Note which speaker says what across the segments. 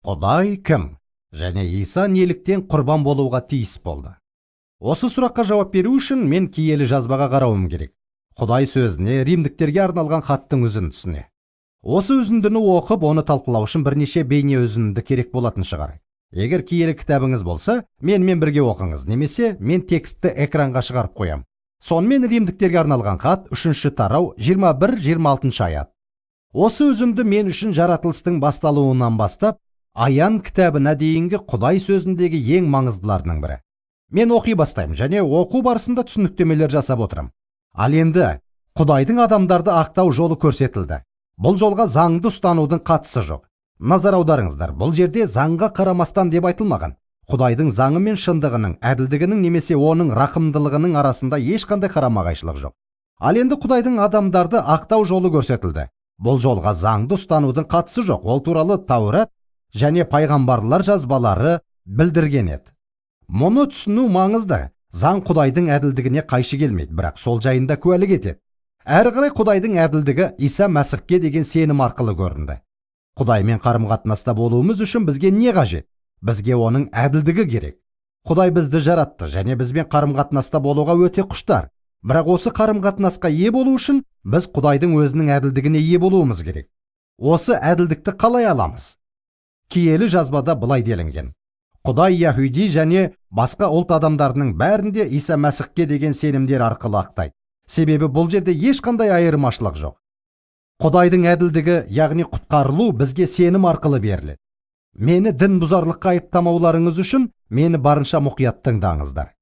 Speaker 1: Құдай кім? Және Иса неліктен құрбан болуға тиіс болды? Осы сұраққа жауап беру үшін мен киелі жазбаға қарауым керек. Құдай сөзіне, римдіктерге арналған хаттың үзіндісіне. Осы үзіндіні оқып, оны талқылау үшін бірнеше бейне үзінді керек болатын шығар. Егер киелі кітабыңыз болса, менімен бірге оқыңыз, немесе мен текстті экранға шығарып қоям. Сонымен, римдіктерге арналған хат, 3 тарау, 21-26 аят. Осы үзінді мен үшін жаратылыстың басталуынан бастап Аян кітабына дейінгі Құдай сөзіндегі ең маңыздыларының бірі. Мен оқи бастаймын және оқу барысында түсініктемелер жасап отырамын. Ал енді Құдайдың адамдарды ақтау жолы көрсетілді. Бұл жолға заңды ұстанудың қатысы жоқ. Назар аударыңыздар, бұл жерде заңға қарамастан деп айтылмаған. Құдайдың заңы мен шындығының, әділдігінің немесе оның рақымдылығының арасында ешқандай қарама-қайшылық жоқ. Ал енді Құдайдың адамдарды ақтау жолы көрсетілді. Бұл жолға заңды ұстанудың қатысы жоқ. Ол туралы Таурат және пайғамбарлар жазбалары білдірген еді. Мұны түсіну маңызды. Заң Құдайдың әділдігіне қайшы келмейді, бірақ сол жайында куәлік етеді. Әрі қарай Құдайдың әділдігі Иса Мәсіхке деген сенім арқылы көрінді. Құдаймен қарым-қатынаста болуымыз үшін бізге не қажет? Бізге оның әділдігі керек. Құдай бізді жаратты және бізбен қарым-қатынаста болуға өте құштар. Бірақ осы қарым-қатынасқа ие болу үшін біз Құдайдың өзінің әділдігіне ие болуымыз керек. Осы әділдікті қалай аламыз? Киелі жазбада былай делінген: Құдай яһуди және басқа ұлт адамдарының бәрінде Иса Мәсіхке деген сенімдер арқылы ақтайды. Себебі бұл жерде ешқандай айырмашылық жоқ. Құдайдың әділдігі, яғни құтқарылу, бізге сенім арқылы беріледі. Мені дін бұзарлыққа айыптамауларыңыз үшін мені барынша мұқият тыңдаңыздар.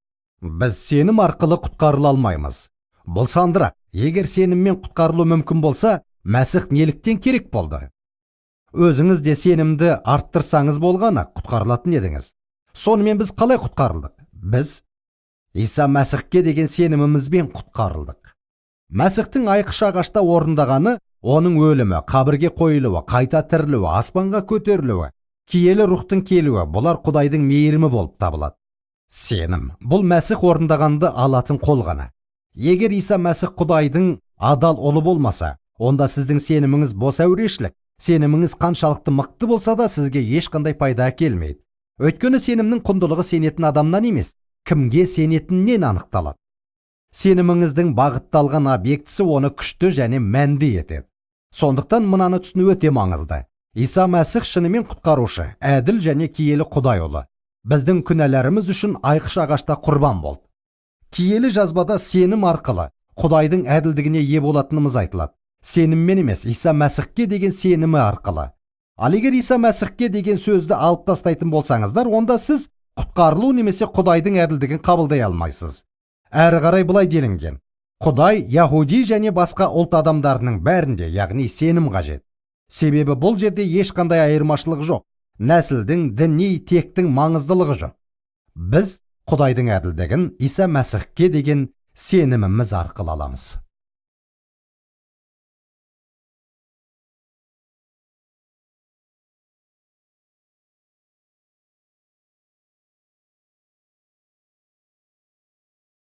Speaker 1: Біз сенім арқылы құтқарыла алмаймыз. Бұл сандырақ. Егер сеніммен құтқарылу мүмкін болса, Мәсіх неліктен керек болды? Өзіңіз де сенімді арттырсаңыз болғаны, құтқарылатын едіңіз. Сонымен, біз қалай құтқарылдық? Біз Иса Мәсіхке деген сенімімізбен құтқарылдық. Мәсіхтің айқыш ағашта орындағаны, оның өлімі, қабірге қойылуы, қайта тірілуі, аспанға көтерілуі, киелі рухтың келуі, бұлар Құдайдың мейірімі болып табылады. Сенім — бұл Мәсіх орындағанды алатын қол ғана. Егер Иса Мәсіх Құдайдың адал ұлы болмаса, онда сіздің сеніміңіз бос әурешілік. Сеніміңіз қаншалықты мықты болса да, сізге ешқандай пайда әкелмейді. Өйткені сенімнің құндылығы сенетін адамнан емес, кімге сенетінінен анықталады. Сеніміңіздің бағытталған объектісі оны күшті және мәнді етеді. Сондықтан мынаны түсіну өте маңызды: Иса Мәсіх шынымен құтқарушы, әділ және киелі Құдай ұлы. Біздің күнәларымыз үшін айқыш ағашта құрбан болды. Киелі жазбада сенім арқылы Құдайдың әділдігіне ие болатынымыз айтылады. Сеніммен емес, Иса Мәсіхке деген сенімі арқылы. Ал егер Иса Мәсіхке деген сөзді алып тастайтын болсаңыздар, онда сіз құтқарылу немесе Құдайдың әділдігін қабылдай алмайсыз. Әрі қарай былай делінген: Құдай яһуди және басқа ұлт адамдарының бәрінде, яғни сенім қажет. Себебі бұл жерде ешқандай айырмашылық жоқ, нәсілдің, діни тектің маңыздылығы жоқ. Біз Құдайдың әділдігін Иса Мәсіхке деген сеніміміз арқылы аламыз.